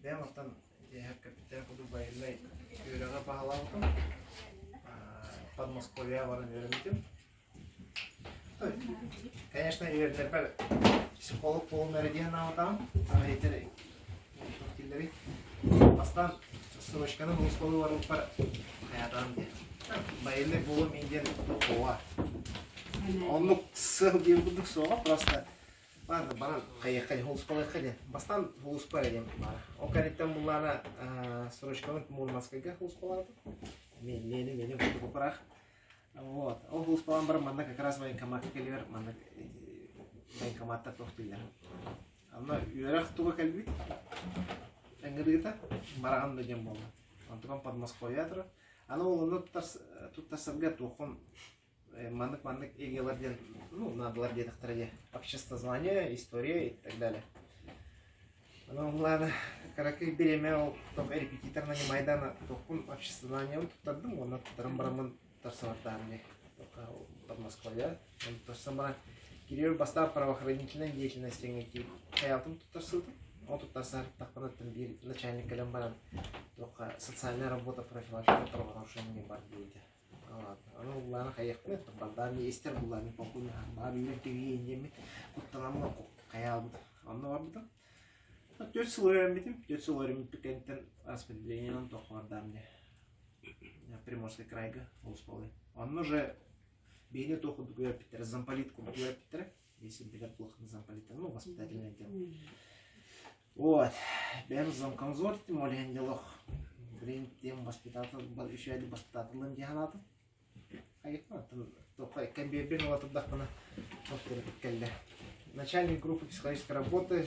Бэйэм оттон капитан курдук байыллай үөрэҕи баһылаабытым. Подмосковье баран үөрэммитим. Конечно, үөрэнэрбэр психолог буолум эрэ диэн анаабатаҕым. Арай дииллэрий. Бастаан срочканы сулууспалыы барбыппар хайаатаҕым диэн. Байыллай буолуом иһин диэн оҕо. Оннук сыал диэн курдук суоҕа, просто Ладно, баран хайыахха диэн, сулууспалыахха диэн. Бастаан сулууспа эрэ диэн баара. Ол кэнниттэн буллаана срочкабын Мурманскайга сулууспалаабытым. Миэнэ миэнэ курдук ыраах. Вот. Ол сулууспалаан баран манна как раз военкоматка кэлибэр манна военкоматтар туох дииллэр. Онно үөрэх туга кэлбит ыҥырыыта бараҕын да диэн буолла. Онтукам Подмосковье турар. Аны ол онно туттарсарга туоххун маннык-маннык эгелар диэн, ну, наадалар диэтэхтэрэ дии. Обществознание, история и так далее. Ону ладно, кыракый бириэмэ ол туох репетитор нанимайдаан туохпун обществознаниебын туттардым уонна туттаран бараммын туттарсыбартаам дии. Подмосковье. Туттарсан баран кириэр бастаан правоохранительная деятельность диэҥҥэ киир хайаалтым туттарсыбытым. Ол туттарсаартахпына биир начальник кэлэн баран туохха социальная работа профилактика правонарушений бар диэбитэ. Аны уллааны хайыахпын бардаан истэр буллааны полкуйна баар үүнэр кэбиһиэн диэммит куттанаммын хайаабыт онно барбытым. 4 сыл үөрэммитим. 4 сыл үөрэммиппит кэнниттэн распределениенан туохха бардаам дии Приморский крайга улуспалыы. Онно уже биһини туох курдук үөрэппиттэрэ, замполит курдук үөрэппиттэрэ. Если билэр плохо замполита, ну, воспитательный отдел. Вот. Бэйэм замкомвзвод этим, ол иһин делох. Блин, тем воспитатель, үчүгэйдик воспитателым дии санаатым. Кэмбиэрбин ыла турдахпына, кэллэ. Начальник группы психологической работы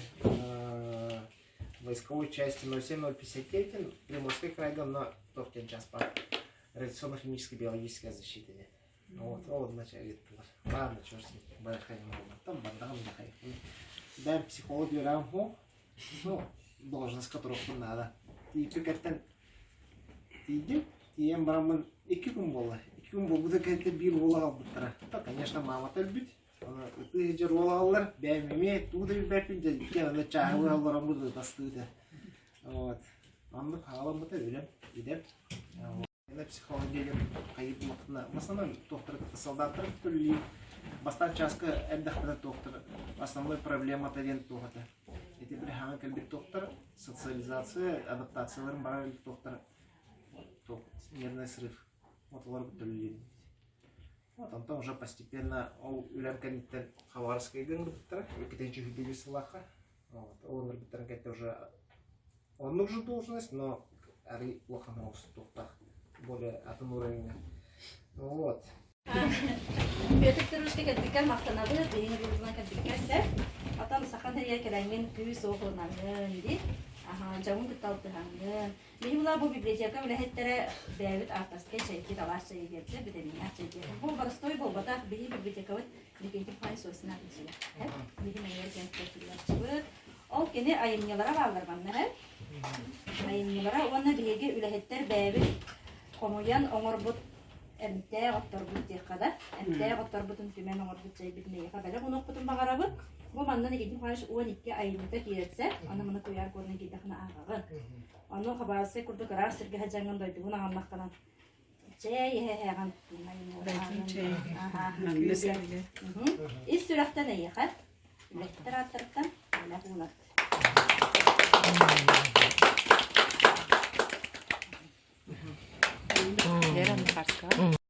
войсковой части 07059 Приморской крайга на тохтен час по радиационно-химической биологической защиты. Вот, ол вначале Ладно, черт с ним, Там бардаҕым да Бэйэм психолог үөрэҕим суох. Ну, должность которых надо. Тиийбиккэттэн тиийдим. Тиийэн бараммын 2 күн буолла. 2 күн буолбута кэнниттэн биир уол аҕалбыттара. Конечно, маамата өлбүт. Аны ытыы сылдьар уол аҕаллар. Бэйэм эмиэ тугу да билбэппин, дьэ иккиэн аны чааһылыы олороммут ытастыыта. Вот. Оннук хаалыммыта үлэм, идэм. Психология диэн хайыы буоллаххына, в основном туохтары кытта солдаттары кытта үлэлиир. Бастаан чааска эрдэхпинэ туохтар основной проблемата диэн туох этэ. Ити били хаҥа кэлбит туохтар социализация, адаптацияларын барар илик туохтар туох нервный срыв. Вот олору кытта үлэлиир. Вот онтон уже постепенно ол үлэм кэнниттэн Хабаровскайга ыҥырбыттара, 2021 сыллаахха. Вот, ол ыҥырбыттарын кэнниттэн уже оннук же должность, но арый улахан оҕустуохтаах, более атын уровеньҥа. Вот. Петр Петровичка кэлбиккэр махтанабыт, биһиги быыбынан кэлбиккэр сөп. Отон саха нэрийэ кэлэҥҥин күүс-уох ылынаҥҥын дии. Аха, дьоҥун кытта алтыһаҥҥын. Биһи була бу библиотека үлэһиттэрэ бэйэбит авторскай чайги, талаах чайы биэрдэ, битэмииннээх чайги. Бу боростуой буолбатах, биһи библиотекабыт Никита Михайлович Сосина атын Биһи мэйэр кэнтэ Ол кини айымньылара бааллар манна Айымньылара уонна биһиги үлэһиттэр бэйэбит хомуйан оҥорбут эмтээх отторбут диэххэ да, эмтээх отторбутун түмэн оҥорбут чэйбит миэхэ бэлэх уунуохпутун баҕарабыт. Бу манна Никита Михайлович 12 айымньыта киирэрсэ, аны маны куйаар куодунан киирдэххинэ ааҕаҕын. Ону Хабаровскай курдук ыраах сиргэ сылдьаҥҥын дойдугун аҕыннаххына чэй иһэ-иһэҕин. Ис сүрэхтэн эйиэхэ үлэһиттэр ааттарыттан бэлэх уунабыт. Лера Михарская.